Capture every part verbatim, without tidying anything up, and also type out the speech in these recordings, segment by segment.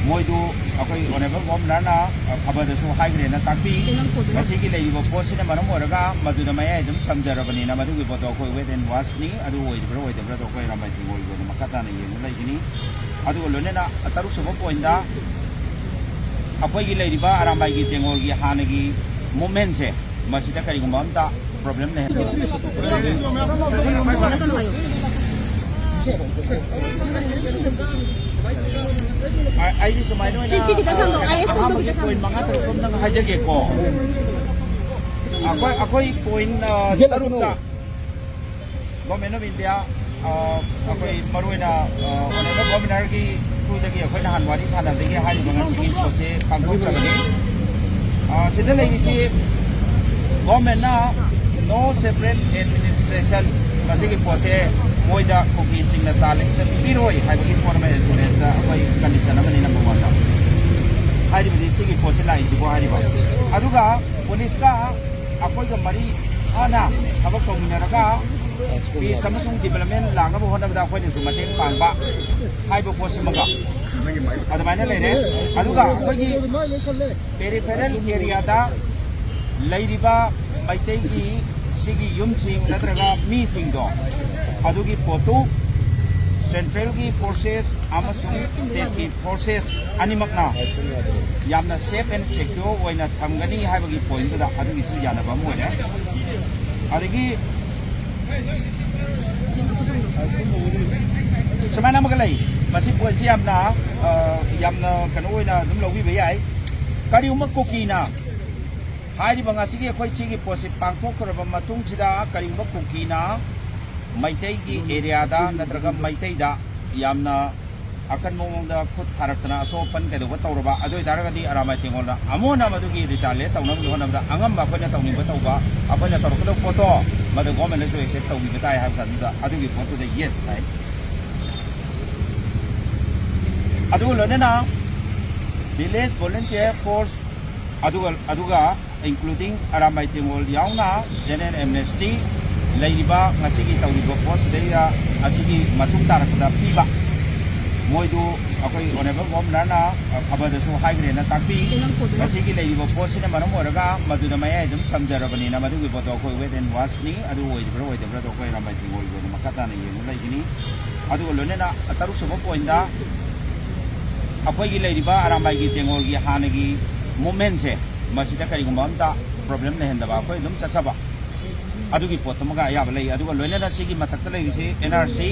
ꯃꯣꯏꯗꯨ ꯑꯩꯈꯣꯏ ꯑꯣꯅꯔꯦꯕꯜ ꯒꯣꯚꯔꯅꯔꯅ ꯈꯕꯔꯗꯁꯨ ꯍꯥꯏꯈ꯭ꯔꯦꯅ ꯇꯥꯛꯄꯤ꯫ ꯃꯁꯤꯒꯤ ꯂꯩꯔꯤꯕ ꯄꯣꯠꯁꯤꯅ ꯃꯔꯝ ꯑꯣꯏꯔꯒ ꯃꯗꯨꯗ ꯃꯌꯥꯏ ꯑꯗꯨꯝ ꯆꯝꯖꯔꯕꯅꯤꯅ ꯃꯗꯨꯒꯤ ꯄꯣꯠꯇꯣ ꯑꯩꯈꯣꯏ ꯋꯦꯠ ꯑꯦꯟ ꯋꯥꯁꯅꯤ꯫ ꯑꯗꯨ ꯑꯣꯏꯔꯤꯕ꯭ꯔꯥ ꯑꯣꯏꯗꯕ꯭ꯔꯥꯗꯣ ꯑꯩꯈꯣꯏ ꯑꯔꯥꯝꯕꯥꯏ ꯇꯦꯡꯒꯣꯜꯒꯤ ꯑꯣꯏꯅ ꯃꯈꯥ ꯇꯥꯅ ꯌꯦꯡꯕ ꯂꯩꯒꯅꯤ꯫ ꯑꯗꯨꯒ ꯂꯣꯏꯅꯅ ꯇꯔꯨꯛ ꯁꯨꯕ ꯄꯣꯏꯟꯗ ꯑꯩꯈꯣꯏꯒꯤ ꯂꯩꯔꯤꯕ ꯑꯔꯥꯝꯕꯥꯏꯒꯤ ꯇꯦꯡꯒꯣꯜꯒꯤ ꯍꯥꯟꯅꯒꯤ ꯃꯨꯞꯃꯦꯟꯁꯦ, ꯃꯁꯤꯗ ꯀꯔꯤꯒꯨꯝꯕ ꯑꯝꯇ ꯄ꯭ꯔꯣꯕ꯭ꯂꯦꯝ ꯂꯩꯍꯟꯕ꯫ ꯑꯩꯒꯤ ꯁꯨꯃꯥꯏꯅ ꯑꯣꯏꯅ ꯁꯤ, ꯁꯤ ꯈꯤꯇꯪ ꯊꯥꯡꯗꯣꯛꯑꯣ, ꯑꯥꯏ ꯑꯦꯁ ꯀꯨꯝꯕ ꯑꯍꯥꯟꯕꯒꯤ ꯈꯤꯇꯪ ꯄꯣꯏꯟ ꯊꯥꯡꯗꯣꯛꯑꯣ꯫ ꯃꯉꯥ ꯇꯔꯨꯛ ꯑꯃꯇꯪ ꯍꯥꯏꯖꯒꯦꯀꯣ꯫ ꯑꯩꯈꯣꯏ, ꯑꯩꯈꯣꯏ ꯄꯣꯏꯟ, ꯑ, ꯇꯔꯨꯛꯇ Government of India, ꯑ, ꯑꯩꯈꯣꯏ ꯃꯔꯨꯑꯣꯏꯅ, ꯑ, ꯑꯣꯅꯔꯦꯕꯜ ꯒꯣꯚꯔꯅꯔꯒꯤ ꯊ꯭ꯔꯨꯗꯒꯤ ꯑꯩꯈꯣꯏ ꯅꯍꯥꯟ ꯋꯥꯔꯤ ꯁꯥꯟꯅꯕꯗꯒꯤ ꯍꯥꯏꯔꯤꯕ ꯉꯁꯤꯒꯤ ꯄꯣꯠꯁꯦ ꯄꯥꯡꯊꯣꯛꯆꯕꯅꯤ꯫ ꯑ, ꯁꯤꯗ ꯂꯩꯔꯤꯁꯤ ꯒꯣꯚꯔꯟꯃꯦꯟꯠꯅ no separate administration, ꯃꯁꯤꯒꯤ ꯄꯣꯠꯁꯦ ꯃꯣꯏꯗ ꯀꯨꯀꯤꯁꯤꯡꯅ ꯇꯥꯜꯂꯤꯁꯤꯗ ꯄꯤꯔꯣꯏ ꯍꯥꯏꯕꯒꯤ ꯄꯣꯠ ꯑꯃ ꯑꯦꯁꯨꯔꯦꯟꯁꯇ ꯑꯩꯈꯣꯏ ꯀꯟꯗꯤꯁꯟ ꯑꯃꯅꯤ ꯅꯝꯕꯔ ꯋꯥꯟꯗ꯫ ꯍꯥꯏꯔꯤꯕꯗꯤ ꯁꯤꯒꯤ ꯄꯣꯠꯁꯦ ꯂꯥꯛꯏꯁꯤꯕꯨ ꯍꯥꯏꯔꯤꯕ꯫ ꯑꯗꯨꯒ ꯄꯨꯂꯤꯁꯀ ꯑꯩꯈꯣꯏꯒ ꯃꯔꯤ ꯊꯥꯅ ꯊꯕꯛ ꯇꯧꯃꯤꯟꯅꯔꯒ ꯄꯤꯁ ꯑꯃꯁꯨꯡ ꯗꯤꯕꯂꯞꯃꯦꯟ ꯂꯥꯛꯅꯕ ꯍꯣꯠꯅꯕꯗ ꯑꯩꯈꯣꯏꯅꯁꯨ ꯃꯇꯦꯡ ꯄꯥꯡꯕ ꯍꯥꯏꯕ ꯄꯣꯠꯁꯤꯃꯒ ꯑꯗꯨꯃꯥꯏꯅ ꯂꯩꯔꯦ꯫ ꯑꯗꯨꯒ ꯑꯩꯈꯣꯏꯒꯤ ꯄꯦꯔꯤꯐꯦꯔꯦꯜ ꯑꯦꯔꯤꯌꯥꯗ ꯂꯩꯔꯤꯕ ꯃꯩꯇꯩꯒꯤ ꯁꯤꯒꯤ ꯌꯨꯝꯁꯤꯡ ꯅꯠꯇ꯭ꯔꯒ ꯃꯤꯁꯤꯡꯗꯣ, ꯑꯗꯨꯒꯤ ꯄꯣꯠꯇꯨ ꯁꯦꯟꯇ꯭ꯔꯦꯜꯒꯤ ꯐꯣꯔꯁꯦꯁ ꯑꯃꯁꯨꯡ ꯁ꯭ꯇꯦꯠꯀꯤ ꯐꯣꯔꯁꯦꯁ ꯑꯅꯤꯃꯛꯅ ꯌꯥꯝꯅ ꯁꯦꯐ ꯑꯦꯟ ꯁꯦꯀ꯭ꯌꯣꯔ ꯑꯣꯏꯅ ꯊꯝꯒꯅꯤ ꯍꯥꯏꯕꯒꯤ ꯄꯣꯏꯟꯠꯇꯨꯗ ꯑꯗꯨꯒꯤꯁꯨ ꯌꯥꯅꯕ ꯑꯃ ꯑꯣꯏꯔꯦ꯫ ꯑꯗꯒꯤ ꯁꯨꯃꯥꯏꯅ ꯑꯃꯒ ꯂꯩ, ꯃꯁꯤ ꯄꯣꯏꯟꯠꯁꯤ ꯌꯥꯝꯅ, ꯑ, ꯌꯥꯝꯅ ꯀꯩꯅꯣ ꯑꯣꯏꯅ ꯑꯗꯨꯝ ꯂꯧꯕꯤꯕ ꯌꯥꯏ꯫ ꯀꯔꯤꯒꯨꯝꯕ ꯀꯨꯀꯤꯅ ꯍꯥꯏꯔꯤꯕ ꯉꯁꯤꯒꯤ ꯑꯩꯈꯣꯏ ꯁꯤꯒꯤ ꯄꯣꯠꯁꯤ ꯄꯥꯡꯊꯣꯛꯈ꯭ꯔꯕ ꯃꯇꯨꯡꯁꯤꯗ ꯀꯔꯤꯒꯨꯝꯕ ꯀꯨꯀꯤꯅ ꯃꯩꯇꯩꯒꯤ ꯑꯦꯔꯤꯌꯥꯗ ꯅꯠꯇ꯭ꯔꯒ ꯃꯩꯇꯩꯗ ꯌꯥꯝꯅ ꯑꯀꯟꯕ ꯃꯑꯣꯡꯗ ꯈꯨꯠ ꯊꯥꯔꯛꯇꯅ ꯑꯁꯣꯛ ꯑꯄꯟ ꯀꯩꯗꯧꯕ ꯇꯧꯔꯕ, ꯑꯗꯨ ꯑꯣꯏꯇꯥꯔꯒꯗꯤ ꯑꯔꯥꯃꯥꯏ ꯇꯦꯡꯒꯣꯜꯅ ꯑꯃꯨꯛ ꯍꯟꯅ ꯃꯗꯨꯒꯤ ꯔꯤꯇꯥꯂꯤꯌꯦꯠ ꯇꯧꯅꯕꯒꯤ ꯍꯣꯠꯅꯕꯗ ꯑꯉꯝꯕ ꯑꯩꯈꯣꯏꯅ ꯇꯧꯅꯤꯡꯕ ꯇꯧꯕ, ꯑꯩꯈꯣꯏꯅ ꯇꯧꯔꯛꯀꯗꯕ ꯄꯣꯠꯇꯣ ꯃꯗꯨ ꯒꯣꯔꯃꯦꯟꯅꯁꯨ ꯑꯦꯛꯁꯦꯞ ꯇꯧꯕꯤꯕ ꯇꯥꯏ ꯍꯥꯏꯕ ꯃꯇꯝꯗꯨꯗ ꯑꯗꯨꯒꯤ ꯄꯣꯠꯇꯨꯗ ꯌꯦꯁ ꯍꯥꯏ꯫ ꯑꯗꯨꯒ ꯂꯣꯏꯅꯅ ꯚꯤꯂꯦꯖ ꯚꯣꯂꯨꯟꯇꯤꯌꯔ ꯐꯣꯔꯁ ꯑꯗꯨꯒ, ꯑꯗꯨꯒ including ꯑꯔꯥꯝꯕꯥꯏ ꯇꯦꯡꯒꯣꯜ ꯌꯥꯎꯅ ꯖꯦꯅꯔꯦꯜ ꯑꯦꯝꯅꯦꯁꯇꯤ ꯂꯩꯔꯤꯕ ꯉꯁꯤꯒꯤ ꯇꯧꯔꯤꯕ ꯄꯣꯠꯁꯤꯗꯩꯗ ꯑꯁꯤꯒꯤ ꯃꯇꯨꯡ ꯇꯥꯔꯛꯄꯗ ꯄꯤꯕ ꯃꯣꯏꯗꯨ ꯑꯩꯈꯣꯏ ꯑꯣꯅꯔꯦꯕꯜ ꯒꯣꯚꯔꯅꯔꯅ ꯈꯕꯔꯗꯁꯨ ꯍꯥꯏꯈ꯭ꯔꯦꯅ ꯇꯥꯛꯄꯤ꯫ ꯃꯁꯤꯒꯤ ꯂꯩꯔꯤꯕ ꯄꯣꯠꯁꯤꯅ ꯃꯔꯝ ꯑꯣꯏꯔꯒ ꯃꯗꯨꯗ ꯃꯌꯥꯏ ꯑꯗꯨꯝ ꯆꯝꯖꯔꯕꯅꯤꯅ ꯃꯗꯨꯒꯤ ꯄꯣꯠꯇꯣ ꯑꯩꯈꯣꯏ ꯋꯦꯠ ꯑꯦꯟ ꯋꯥꯁꯅꯤ꯫ ꯑꯗꯨ ꯑꯣꯏꯗꯕ꯭ꯔꯥ ꯑꯣꯏꯗꯕ꯭ꯔꯥꯗꯣ ꯑꯩꯈꯣꯏ ꯑꯔꯥꯝꯕꯥꯏ ꯇꯦꯡꯒꯣꯜꯒꯤ ꯑꯣꯏꯅ ꯃꯈꯥ ꯇꯥꯅ ꯌꯦꯡꯕ ꯂꯩꯒꯅꯤ꯫ ꯑꯗꯨꯒ ꯂꯣꯏꯅꯅ ꯇꯔꯨꯛꯁꯨꯕ ꯄꯣꯏꯟꯗ ꯑꯩꯈꯣꯏꯒꯤ ꯂꯩꯔꯤꯕ ꯑꯔꯥꯝꯕꯥꯏꯒꯤ ꯇꯦꯡꯒꯣꯜꯒꯤ ꯍꯥꯟꯅꯒꯤ ꯃꯨꯞꯃꯦꯟꯁꯦ ꯃꯁꯤꯗ ꯀꯔꯤꯒꯨꯝꯕ ꯑꯝꯇ ꯄ꯭ꯔꯣꯕ꯭ꯂꯦꯝ ꯂꯩꯍꯟꯗꯕ ꯑꯩꯈꯣꯏ ꯑꯗꯨꯝ ꯆꯠꯆꯕ ꯑꯗꯨꯒꯤ ꯄꯣꯠꯇꯨꯃꯒ ꯑꯌꯥꯕ ꯂꯩ꯫ ꯑꯗꯨꯒ ꯂꯣꯏꯅꯅ ꯁꯤꯒꯤ ꯃꯊꯛꯇ ꯂꯩꯔꯤꯁꯤ ꯑꯦꯟ ꯑꯥꯔ ꯁꯤ,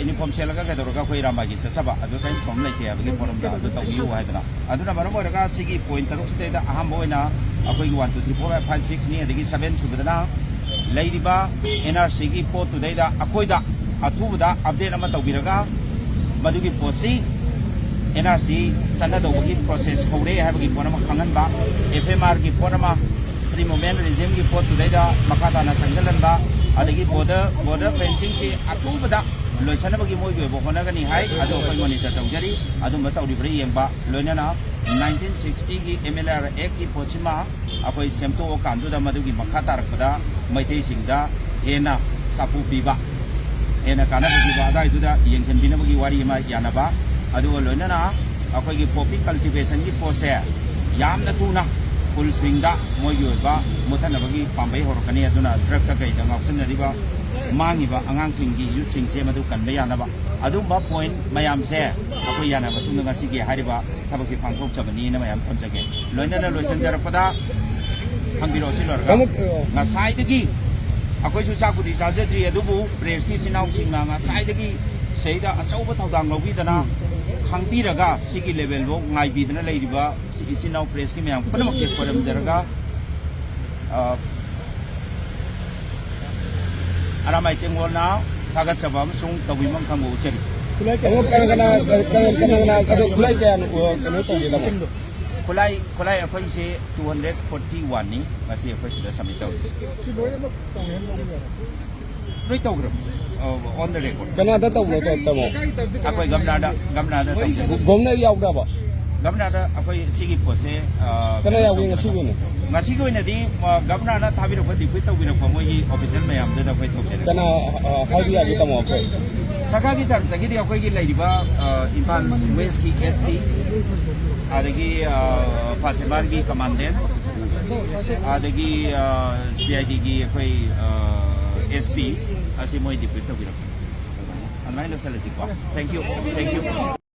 ꯌꯨꯅꯤꯐꯣꯔꯝ ꯁꯦꯠꯂꯒ ꯀꯩꯗꯧꯔꯒ ꯑꯩꯈꯣꯏ ꯏꯔꯥꯝꯕꯥꯏꯒꯤ ꯆꯠꯆꯕ ꯑꯗꯨ ꯀꯔꯤꯝ ꯄ꯭ꯔꯣꯕ꯭ꯂꯦꯝ ꯂꯩꯇꯦ ꯍꯥꯏꯕꯒꯤ ꯄꯣꯠ ꯑꯃꯗ ꯑꯗꯨ ꯇꯧꯕꯤꯌꯨ ꯍꯥꯏꯗꯅ꯫ ꯑꯗꯨꯅ ꯃꯔꯝ ꯑꯣꯏꯔꯒ ꯁꯤꯒꯤ ꯄꯣꯏꯟ ꯇꯔꯨꯛꯁꯤꯗꯩꯗ ꯑꯍꯥꯟꯕ ꯑꯣꯏꯅ ꯑꯩꯈꯣꯏꯒꯤ one two three four five ꯁꯤꯛꯁꯅꯤ꯫ ꯑꯗꯒꯤ ꯁꯕꯦꯟ ꯁꯨꯕꯗꯅ ꯂꯩꯔꯤꯕ ꯑꯦꯟ ꯑꯥꯔ ꯁꯤꯒꯤ ꯄꯣꯠꯇꯨꯗꯩꯗ ꯑꯩꯈꯣꯏꯗ ꯑꯊꯨꯕꯗ ꯑꯞꯗꯦꯠ ꯑꯃ ꯇꯧꯕꯤꯔꯒ ꯃꯗꯨꯒꯤ ꯄꯣꯠꯁꯤ ꯑꯦꯟ ꯑꯥꯔ ꯁꯤ ꯆꯠꯅꯗꯧꯕꯒꯤ ꯄ꯭ꯔꯣꯁꯦꯁ ꯍꯧꯔꯦ ꯍꯥꯏꯕꯒꯤ ꯄꯣꯠ ꯑꯃ ꯈꯪꯍꯟꯕ, ꯑꯦꯐ ꯑꯦꯝ ꯑꯥꯔꯒꯤ ꯄꯣꯠ ꯑꯃ, ꯐ꯭ꯔꯤ ꯃꯨꯚꯃꯦꯟ ꯔꯤꯖꯤꯝꯒꯤ ꯄꯣꯠꯇꯨꯗꯩꯗ ꯃꯈꯥ ꯇꯥꯅ ꯆꯪꯁꯤꯜꯍꯟꯕ, ꯑꯗꯒꯤ ꯕꯣꯔꯗꯔ ꯕꯣꯔꯗꯔ ꯐꯦꯟꯁꯤꯡꯁꯤ ꯑꯊꯨꯕꯗ ꯂꯣꯏꯁꯤꯟꯅꯕꯒꯤ ꯃꯣꯏꯒꯤ ꯑꯣꯏꯕ ꯍꯣꯠꯅꯒꯅꯤ ꯍꯥꯏ꯫ ꯑꯗꯨ ꯑꯩꯈꯣꯏ ꯃꯣꯅꯤꯇꯔ ꯇꯧꯖꯔꯤ꯫ ꯑꯗꯨꯝꯕ ꯇꯧꯔꯤꯕ꯭ꯔꯥ ꯌꯦꯡꯕ, ꯂꯣꯏꯅꯅ ꯅꯥꯏꯟꯇꯤꯟ ꯁꯤꯛꯁꯇꯤꯒꯤ ꯑꯦꯝ ꯑꯦꯜ ꯑꯥꯔ ꯑꯦꯛꯀꯤ ꯄꯣꯠꯁꯤꯃ ꯑꯩꯈꯣꯏ ꯁꯦꯝꯗꯣꯛꯑꯀꯥꯟꯗꯨꯗ ꯃꯗꯨꯒꯤ ꯃꯈꯥ ꯇꯥꯔꯛꯄꯗ ꯃꯩꯇꯩꯁꯤꯡꯗ ꯍꯦꯟꯅ ꯁꯥꯐꯨ ꯄꯤꯕ, ꯍꯦꯟꯅ ꯀꯥꯟꯅꯕ ꯄꯤꯕ ꯑꯗꯨꯋꯥꯏꯗꯨꯗ ꯌꯦꯡꯁꯤꯟꯕꯤꯅꯕꯒꯤ ꯋꯥꯔꯤ ꯑꯃ ꯌꯥꯅꯕ, ꯑꯗꯨꯒ ꯂꯣꯏꯅꯅ ꯑꯩꯈꯣꯏꯒꯤ ꯄꯣꯄꯤ ꯀꯜꯇꯤꯚꯦꯁꯟꯒꯤ ꯄꯣꯠꯁꯦ ꯌꯥꯝꯅ ꯊꯨꯅ ꯐꯨꯜ ꯁ꯭ꯋꯤꯡꯗ ꯃꯣꯏꯒꯤ ꯑꯣꯏꯕ ꯃꯨꯠꯊꯅꯕꯒꯤ ꯄꯥꯝꯕꯩ ꯍꯧꯔꯛꯀꯅꯤ꯫ ꯑꯗꯨꯅ ꯗ꯭ꯔꯒꯇ ꯀꯩꯗ ꯉꯥꯎꯁꯤꯟꯅꯔꯤꯕ ꯃꯥꯡꯉꯤꯕ ꯑꯉꯥꯡꯁꯤꯡꯒꯤ, ꯌꯨꯠꯁꯤꯡꯁꯦ ꯃꯗꯨ ꯀꯟꯕ ꯌꯥꯅꯕ ꯑꯗꯨꯒꯨꯝꯕ ꯄꯣꯏꯟ ꯃꯌꯥꯝꯁꯦ ꯑꯩꯈꯣꯏ ꯌꯥꯅꯕ ꯃꯇꯨꯡꯗ ꯉꯁꯤꯒꯤ ꯍꯥꯏꯔꯤꯕ ꯊꯕꯛꯁꯦ ꯄꯥꯡꯊꯣꯛꯆꯕꯅꯤꯅ ꯃꯌꯥꯝ ꯊꯝꯖꯒꯦ꯫ ꯂꯣꯏꯅꯅ ꯂꯣꯏꯁꯤꯟꯖꯔꯛꯄꯗ ꯍꯪꯕꯤꯔꯛꯑꯣ꯫ ꯁꯤ ꯂꯣꯏꯔꯒ ꯀꯃ-, ꯑ, ꯉꯁꯥꯏꯗꯒꯤ ꯑꯩꯈꯣꯏꯁꯨ ꯆꯥꯛꯄꯨꯗꯤ ꯆꯥꯖꯗ꯭ꯔꯤ, ꯑꯗꯨꯕꯨ ꯄ꯭ꯔꯦꯁꯀꯤ ꯏꯆꯤꯟ ꯏꯅꯥꯎꯁꯤꯡꯅ ꯉꯁꯥꯏꯗꯒꯤ ꯁꯤꯗ ꯑꯆꯧꯕ ꯊꯧꯗꯥꯡ ꯂꯧꯕꯤꯗꯅ ꯈꯪꯕꯤꯔꯒ ꯁꯤꯒꯤ ꯂꯦꯚꯦꯜꯐꯥꯎ ꯉꯥꯏꯕꯤꯗꯅ ꯂꯩꯔꯤꯕ ꯏꯆꯤꯟ ꯏꯅꯥꯎ ꯄ꯭ꯔꯦꯁꯀꯤ ꯃꯌꯥꯝ ꯄꯨꯝꯅꯃꯛꯁꯦ ꯈꯣꯏꯔꯝꯖꯔꯒ, ꯑ, ꯑꯔꯥꯃꯥꯏ ꯇꯦꯡꯒꯣꯜꯅ ꯊꯥꯒꯠꯆꯕ ꯑꯃꯁꯨꯡ ꯇꯧꯕꯤꯐꯝ ꯈꯪꯕ ꯎꯠꯆꯔꯤ꯫ ꯈꯨꯠꯂꯥꯏ ꯀꯌꯥ ꯇꯥꯃꯣ, ꯀꯅꯥ ꯀꯅꯥ, ꯀꯅꯥ ꯀꯅꯥ, ꯑꯗꯣ ꯈꯨꯠꯂꯥꯏ ꯀꯌꯥꯅꯣ, ꯀꯩꯅꯣ ꯇꯧꯒꯦ ꯇꯥꯃꯣ? ꯈꯨꯠꯂꯥꯏ, ꯈꯨꯠꯂꯥꯏ ꯑꯩꯈꯣꯏꯁꯦ ꯇꯨ ꯍꯟꯗ꯭ꯔꯦꯠ ꯐꯣꯔꯇꯤ ꯋꯥꯟꯅꯤ ꯉꯁꯤ ꯑꯩꯈꯣꯏ ꯁꯤꯗ ꯁꯕꯃꯤꯠ ꯇꯧꯔꯤꯁꯦ꯫ ꯁꯤ ꯂꯣꯏꯅꯃꯛ ꯇꯧꯍꯟ ꯂꯧꯕ ꯌꯥꯔꯦ꯫ ꯂꯣꯏ ꯇꯧꯈ꯭ꯔꯕꯅꯤ꯫ ꯑꯣꯟ ꯗ ꯔꯦꯀꯣꯔꯗ꯫ ꯀꯅꯥꯗ ꯇꯧꯕꯅꯣ ꯇꯧ-, ꯇꯥꯃꯣ? ꯑꯩꯈꯣꯏ ꯒꯝꯂꯥꯗ, ꯒꯝꯂꯥꯗ ꯇꯧꯖꯒꯦ꯫ ꯒꯣ-, ꯒꯣꯕꯅꯔ ꯌꯥꯎꯗꯕ? ꯒꯝꯂꯥꯗ ꯑꯩꯈꯣꯏ ꯁꯤꯒꯤ ꯄꯣꯠꯁꯦ, ꯑ, ꯀꯅꯥ ꯀꯩꯅꯣ ꯌꯥꯎꯒꯦ ꯇꯧꯖꯔꯒ꯫ ꯉꯁꯤꯒꯤ ꯑꯣꯏꯅ? ꯉꯁꯤꯒꯤ ꯑꯣꯏꯅꯗꯤ, ꯑ, ꯒꯝꯂꯥꯅ ꯊꯥꯕꯤꯔꯛꯄ, ꯗꯤꯄ꯭ꯌꯨꯠ ꯇꯧꯕꯤꯔꯛꯄ ꯃꯣꯏꯒꯤ ꯑꯣꯐꯤꯁꯤꯌꯦꯜ ꯃꯌꯥꯝꯗꯨꯗ ꯑꯩꯈꯣꯏ ꯇꯧꯖꯔꯒꯦ꯫ ꯀꯅꯥ, ꯑ, ꯍꯥꯏꯕ ꯌꯥꯒꯦ ꯇꯥꯃꯣ ꯑꯩꯈꯣꯏ? ꯁꯔꯀꯥꯔꯒꯤ ꯇꯔꯐꯇꯒꯤꯗꯤ ꯑꯩꯈꯣꯏꯒꯤ ꯂꯩꯔꯤꯕ, ꯑ, ꯏꯝꯐꯥꯜ ꯋꯦꯁꯀꯤ ꯑꯦꯁ ꯄꯤ, ꯑꯗꯒꯤ, ꯑ, ꯐꯥꯁꯤꯃꯥꯔꯒꯤ ꯀꯃꯥꯟꯗꯦꯟ, ꯑꯗꯒꯤ, ꯑ, ꯁꯤ ꯑꯥꯏ ꯗꯤꯒꯤ ꯑꯩꯈꯣꯏ, ꯑ, ꯑꯦꯁ ꯄꯤ ꯑꯁꯤ ꯃꯣꯏ ꯗꯤꯄ꯭ꯌꯨꯠ ꯇꯧꯕꯤꯔꯛꯄ꯫ ꯑꯗꯨꯃꯥꯏꯅ ꯂꯣꯏꯁꯤꯜꯂꯁꯤꯀꯣ꯫ Thank you, thank you꯫